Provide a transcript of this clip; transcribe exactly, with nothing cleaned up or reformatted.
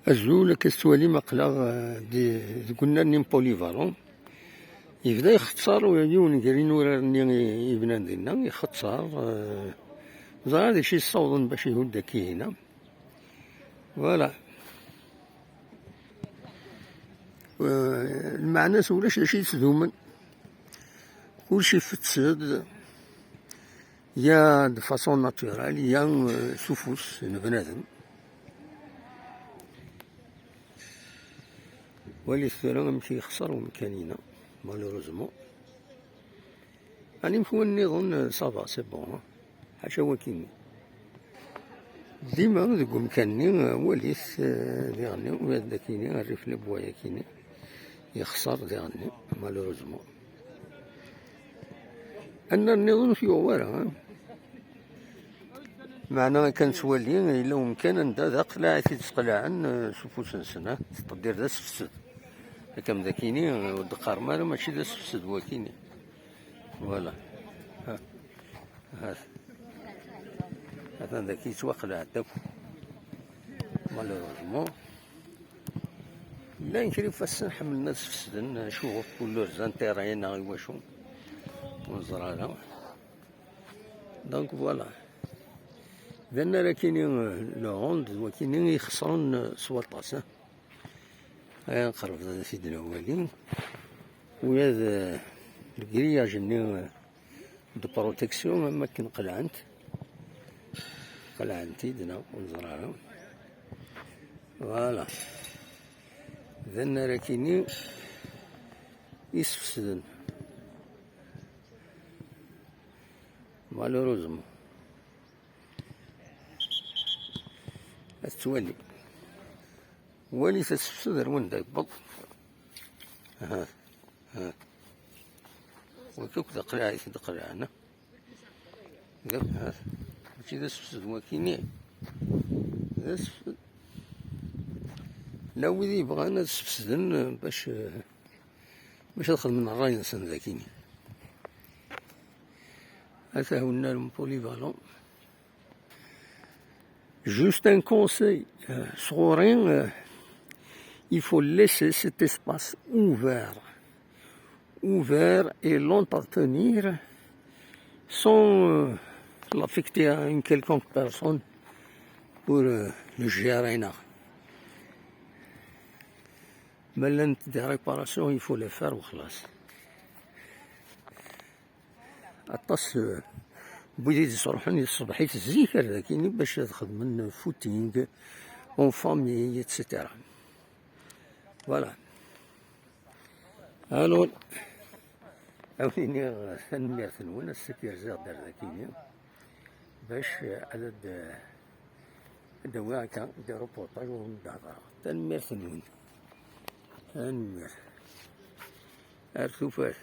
Azul, akka tettwalim, aql-aɣ, eh, di, deg unnar-nni n Polyvalent. Yebda ixeṣṣer yiwen gar yinurar-nni i, i bnan dinna, ixeṣṣer, eh, ẓriɣ d acu yessawḍen bac ihudd akka hina. Voilà. Eh, lmeɛna-s ulac d acu yettdumen. Kullec ifettes-d, ya de façon naturelle, ya, eh, s ufus n bnadem. Walit tura amek yexṣer umkan-ina, malheureusement. Anim kwan nniḍen, eh, ça va, c'est bon, hein. Ḥaca wakini. Dima deg umkan-nni, eh, walit, eh, diɣenni, ula d akini, rrif le bois akini, yexṣer diɣenni, malheureusement. Annar nniḍen ur t-yuɣ wara, eh. Meɛna akken nettwali, yella umkan anda d aqlaɛ i t-id-sqelɛen, eh, s ufus-nsen, eh, tettqeddir d asefsed. Akka am d akini, eh, ur d-qqarem ara mačči d asefsed wakini. Voilà. Ha. Ha. Atan daki yettwaqleɛ-d akk. Malheureusement. Llan kra ifassen ḥemmlen ad sfesden, acuɣef ur rzan terrayen neɣ i wacu. Ur neẓri ara. Donc voilà. D annar akini, euh, le rond, d wakini i ixesren, euh, s waṭas, hein. Aya nqerreb ad t-id-nawali. Ula d, euh, le grillage-nni, euh, de protection, am akken qelɛent. Qelɛent-id, neɣ ur neẓri ara. Voilà. D annar akini isefsden. Malheureusement. Ad twali. Walit asefsed ar wanda yewweḍ. Ha, ha. Wakk akk d aqlaɛ i t-id-qelɛen. Mačči d asefsed wakini. D asefsed. La wid yebɣan ad sefsden bac, bac ad xedmen ṛṛay-nsen dakini. Ata huna le polyvalent. Juste un conseil, euh, sɣur-i, euh, il faut laisser cet espace ouvert, ouvert et l'entretenir sans, euh, l'affecter à une quelconque personne pour, euh, le gérer. Ma llant des réparations, il faut les faire, وخلاص. Aṭas, euh, n wid i d-iṣruḥen i tṣebḥit zik ar dakini bac ad xedmen footing en famille, et cetera. Voilà. Alors, ad wen-iniɣ tanemmirt-nwen, ass-a k-rziɣ-d ar dakini bac ad, ad, ad d-awiɣ akka des reportages ur d-hedreɣ. Tanemmirt-nwen. Tanemmirt. Ar tufat.